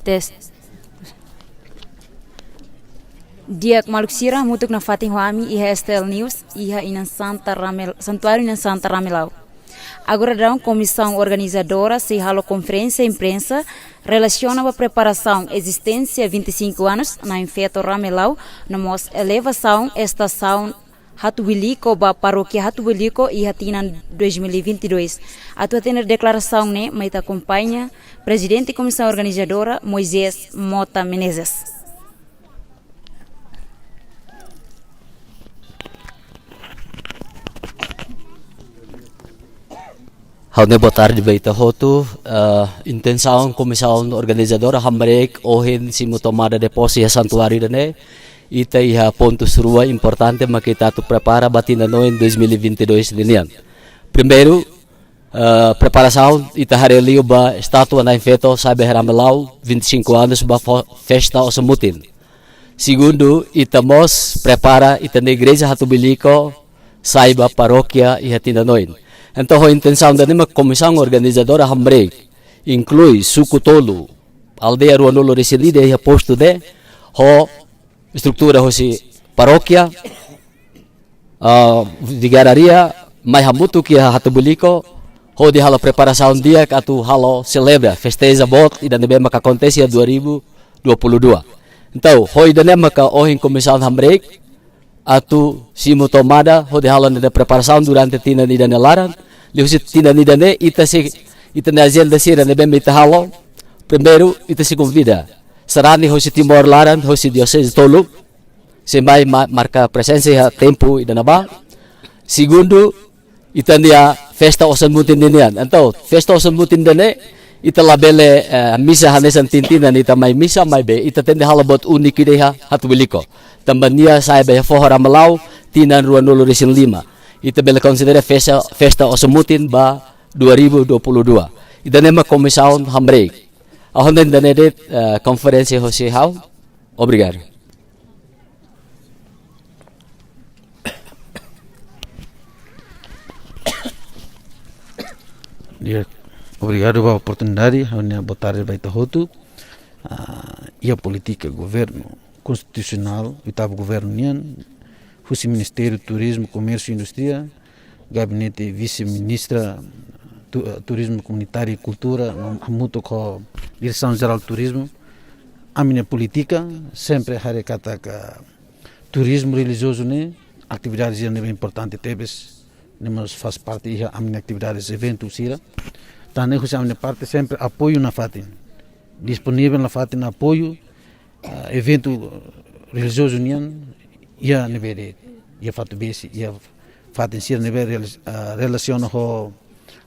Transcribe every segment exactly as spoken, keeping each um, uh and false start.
Tes. Di'ak maluk sira, hamutuk nafatin ho ami iha S T L News, iha Inan Santa Ramel, Santuáriu Inan Santa Ramelau. Agora daudaun komisaun organizadora sei halo konferénsia imprensa relasiona ba preparasaun ezisténsia vinte e cinco anos Na'in Feto Ramelau, no mós elevasaun estasaun Hatubuilico ba Parókia Hatubuilico iha tinan dois mil e vinte e dois. Atu hatene deklarasaun ne'e, mai ita akompaña Prezidente Komisaun Organizadora, Moisés Mota Menezes. Ha'u-nia boa tarde ba ita hotu. Eh, intensaun komisaun organizadora hamriik ohin simu tomada de pose iha santuáriu ida-ne'e. Ita iha pontus rua importante mak ita atu prepara ba tinan oin dois mil e vinte e dois ninian. Primeiru, eh, preparasaun ita haree liu ba estátua Na'in Feto sai ba iha Ramelau vinte e cinco anos ba fo-, festa osan-mutin. Segundu, ita mós prepara ita-nia igreja Hatubuilico sai ba parókia iha tinan oin. Entaun, ho intensaun ida-ne'e mak komisaun organizadora hamriik, inklui suku tolu, aldeia ruanulu-resin-ida iha postu ne'e, ho estrutura hosi parókia, ah, vigária, mai hamutuk iha Hatubuilico, hodi halo preparasaun di'ak atu halo selebra, festeja boot ida ne'ebé maka akontese iha dua ribu dua puluh dua. Entaun, ho ida-ne'e maka ohin komisaun hamriik atu simu tomada, hodi halo nia preparasaun durante tinan ida nia laran. Liuhusi tinan ida-ne'e, ita sei, ita-nia ajenda sira ne'ebé mak ita halo. Primeiru, ita sei konvida sarani hosi Timor laran, hosi dioseze tolu, sei mai ma-, marka prezensa iha tempu ida-ne'ebá. Segundu, ita-nia festa osan-mutin ninian. Entaun, festa osan-mutin ida-ne'e, ita labele, eh, misa hanesan tinan-tinan ita mai misa, maibé ita tenke halo buat úniku ida iha Hatubuilico. Tanba nia sai ba iha foho Ramelau tinan ruanulu-resin-lima. Ita bele konsidera festa, festa osan-mutin ba dua ribu dua puluh dua. Ida-ne'e mak komisaun hamriik. Ha'u hanoin ida-ne'e de'it, eh, konferénsia hosi ha'u. Obrigadu. Di'ak, obrigadu ba oportunidade, ha'u-nia boa tarde ba ita hotu. Ah, iha polítika governu konstitusionál, oitavu governu nian, husi Ministériu Turizmu, Komérsiu, Indústria, Gabinete Vise-Ministra Tu-, Turizmu Komunitáriu i Kultura, no hamutuk ho Diresaun Jerál Turizmu, ami-nia polítika sempre haree katak turizmu relijiozu ne'e atividade sira ne'ebé importante tebes, ne'e mós faz parte iha ami-nia atividades eventu sira. Tan ne'e husi ami-nia parte sempre apoiu nafatin, disponivel nafatin apoiu, ah, eventu relijiozu nian, iha ne'ebé de'it, iha Fatubesi, iha fatin sira ne'ebé reali-, ah, relasiona ho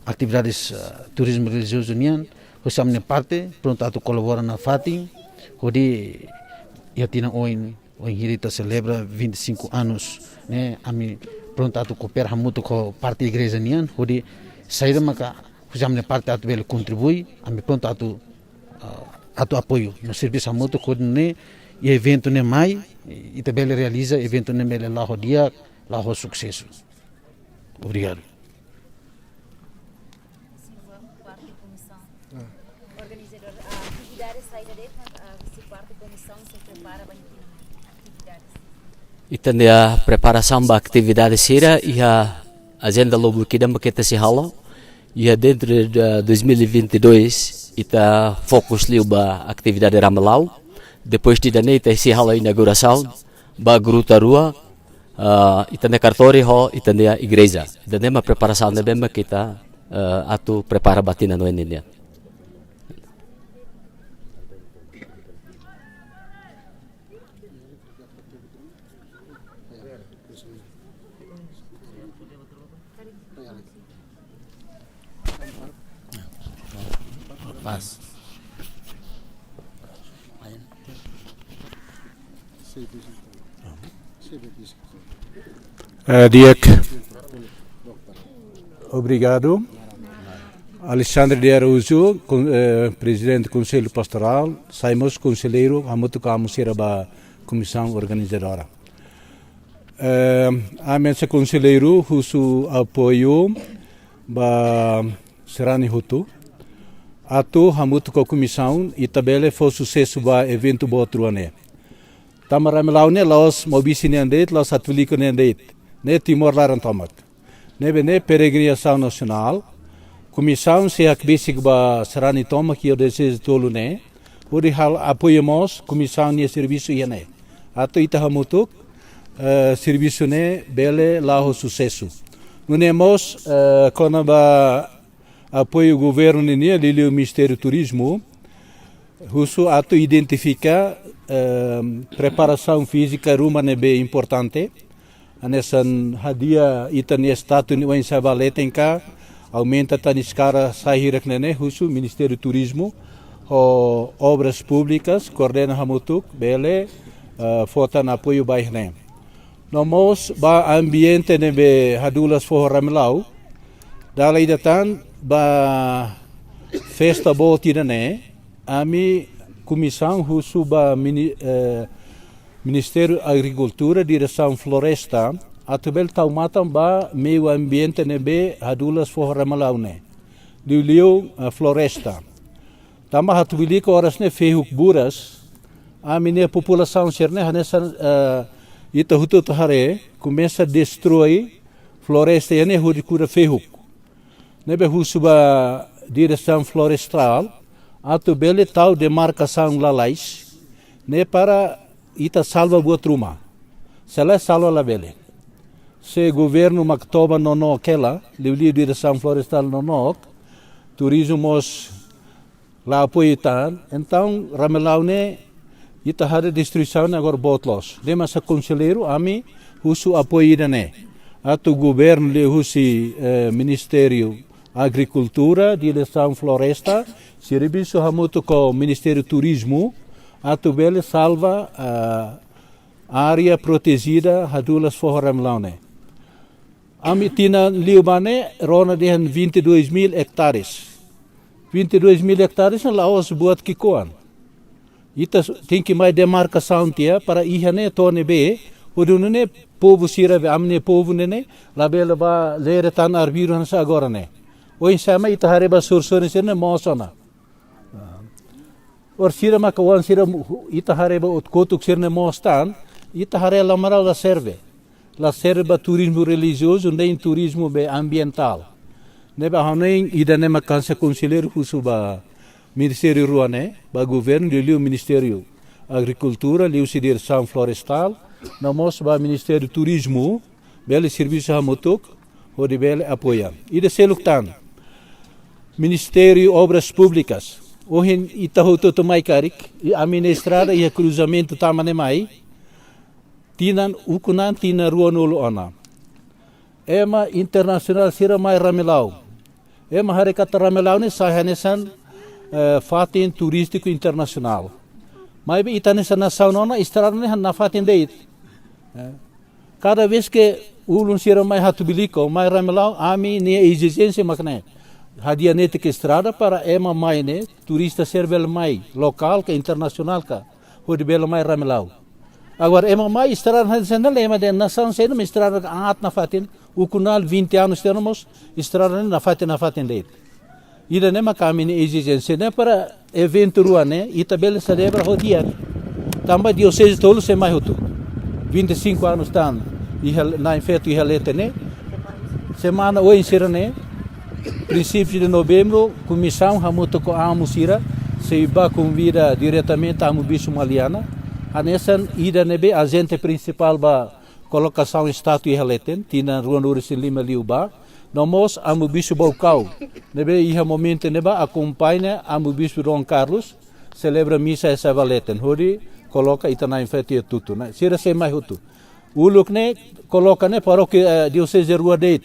atividades, ah, turizmu relijiozu nian, husi ami-nia parte prontu atu kolabora nafatin, hodi iha tinan oin, ohin ita selebra vinte e cinco anos, ne'e, ami prontu atu koopera hamutuk ho parte igreja nian, hodi saida maka husi ami-nia parte atu bele kontribui, ami prontu atu, ah, atu apoiu. No servisu hamutuk hodi nune'e, iha eventu ne'e mai, ita bele realiza eventu ne'e bele la'o ho di'ak, la'o ho susesu. Obrigadu. Parte komisaun. Ah. Organizadór, ah, atividade saida de'it, ah, husi parte komisaun sei prepara ba atividades. Ita-nia preparasaun ba atividade sira iha ajenda lubuk ida mak ita sei halo. Iha dentro de, de dois mil e vinte e dois, ita fokus liu ba atividade Ramelau. Depois de ida-ne'e ita sei halo inaugurasaun ba gruta rua, ah, ita-nia kartóriu ho ita-nia igreja. Ida-ne'e mak preparasaun ne'ebé mak ita, ah, atu prepara ba tinan oin ninian. Paz. Eh, di'ak. Obrigadu. Alexandre de Araújo, kon-, eh, Prezidente Konsellu Pastorál, sai mós konselleiru, hamutuk ho amu sira ba komisaun organizadora. Eh, ami hanesan konselleiru husu apoiu ba sarani hotu. atu hamutuk ho komisaun ita bele fó susesu ba eventu boot rua ne'e. Tanba Ramelau ne'e la'ós Maubisse nian de'it, la'ós Hatubuilico nian de'it. Ne'e Timor laran tomak. Ne'ebé ne'e peregrinasaun nasionál. Komisaun sei hakbesik ba sarani tomak iha dioseze tolu ne'e, hodi halo apoiu mós komisaun nia servisu iha ne'e. Atu ita hamutuk, eh, servisu ne'e bele la'o ho susesu. Nune'e mós, eh, kona-ba apoiu governu ninian, liuliu Ministériu Turizmu, husu atu identifika, eh, preparasaun fízika ruma ne'ebé importante. Hanesan hadi'a ita-nia estátua nia oinsá ba leten ka, aumenta tan eskala sai hirak ne'e ne'e, husu Ministériu Turizmu ho Obras Públikas koordena hamutuk bele, eh, fó tan apoiu ba iha ne'e. No mós ba ambiente ne'ebé hadulas foho Ramelau, dala ida tan ba festa boot ida ne'e, ami komisaun husu ba mini-, eh, Ministériu Agrikultura, Diresaun Floresta, atu bele tau matan ba meiu ambiente ne'ebé hadulas foho Ramelau ne'e. Liuliu, eh, floresta. Tanba Hatubuilico oras ne'e fehuk buras, ami-nia populasaun sira-ne'e hanesan, eh, ita hotu-hotu haree, komesa destrui floresta iha ne'e hodi kuda fehuk. Ne'ebé husu ba Diresaun Florestál atu bele tau demarkasaun lalais ne'e para ita salva buat ruma. Se lae salva labele. Se governu mak toba nonook hela, liuliu Diresaun Florestál nonook, turizmu mós la apoiu tan, entaun Ramelau ne'e ita haree destruisaun ne'e agora boot loos. Ne'e mak hanesan konselleiru ami husu apoiu ida-ne'e. Atu governu liuhusi, eh, Ministériu Agrikultura, Diresaun Floresta, servisu hamutuk ho Ministériu Turizmu, atu bele salva, eh, área protejida hadulas foho Ramelau ne'e. Ami tinan liubá ne'e rona dehan vinte e dois mil hectares. Vinte e dois mil hectares ne'e la'ós buat ki'ikoan. Ita s-, tenke mai demarkasaun tiha para iha ne'e to'o ne'ebé, hodi nune'e povu sira be ami-nia povu ne'e ne'e, labele bá lere tan arbiru hanesan agora ne'e. Oinsá mak ita haree ba sorin-sorin sira-ne'e moos ona. Orsida maka oan sira mu-, ita haree ba outro kotuk sira-ne'e moos tan, ita haree Ramelau la serve. La serve ba turizmu relijiozu, nem turizmu be ambientál. Ne'ebé ha'u hanoin ida-ne'e mak hanesan konselleiru husu ba ministériu rua ne'e, ba governu liuliu Ministériu Agrikultura, liuhusi Diresaun Florestál, no mós ba Ministériu Turizmu, bele servisu hamutuk, hodi bele apoia. Ida seluk tan. Ministériu Obras Públikas. Ohin ita hotu-hotu mai karik, i ami-nia estrada iha kruzamentu tama ne'e mai. Tinan ukun an tinan ruanulu ona. Ema internasionál sira mai Ramelau. Ema haree katak Ramelau ne'e sai hanesan, eh, fatin turístiku internasionál. Maibé ita hanesan nasaun ona estrada ne'e nafatin de'it. Eh, kada vez ke ulun sira mai Hatubuilico, mai Ramelau, ami-nia ezijénsia mak ne'e. Hadi'a netik estrada para ema mai ne'e, turista sira bele mai, lokál ka internasionál ka, hodi bele mai Ramelau. Agora, ema mai estrada hanesan ne'e, ema dehan nasaun sira-ne'e estrada aat nafatin, ukun an vinte anos tiha ona mós estrada ne'e nafatin, nafatin de'it. Ida-ne'e mak ami-nia ezijénsia ne'e para eventu rua ne'e, ita bele selebra ho di'ak. Tanba dioseze tolu sei mai hotu. Vinte e cinco anos tan, iha na'in feto iha leten ne'e. Semana oin sira-ne'e, princípio de novembro, komisaun hamutuk ho amu sira, sei bá konvida diretamente Amu Bispu Maliana. Hanesan ida ne'ebé ajente prinsipál ba kolokasaun estátua iha leten, tinan ruanulu-resin-lima liubá. No mós Amu Bispu Baucau, ne'ebé iha momentu ne'ebá akompaña Amu Bispu Dom Carlos, selebra misa iha seba leten, hodi koloka ita na'in feto iha tutu, ne'e. Sira sei mai hotu. Uluk ne'e, koloka ne'e parókia, eh, dioseze rua de'it.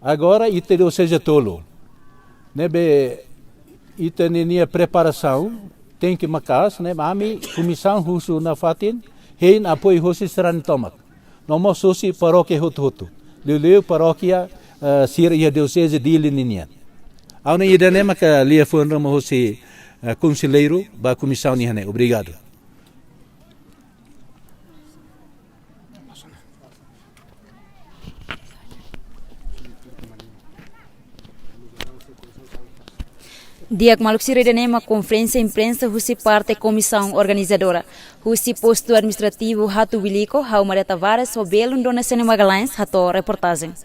Agora ita dioseze tolu. Ne'ebé ita ninia preparasaun tenke maka'as, ne'e ami komisaun husu nafatin, hein apoiu hosi sarani tomak. No mós hosi parókia hotu-hotu. Liuliu parókia, eh, sira iha dioseze Dili ninian. Ha'u hanoin ida-ne'e maka liafuan ruma hosi, eh, konselleiru ba komisaun iha ne'e. Obrigadu. Di'ak, maluk sira, ida-ne'e mak konferénsia imprensa husi parte komisaun organizadora. Husi postu administrativu Hatubuilico, ha'u Maria Tavares ho belun Dona Sene Magalhães hato'o reportajen.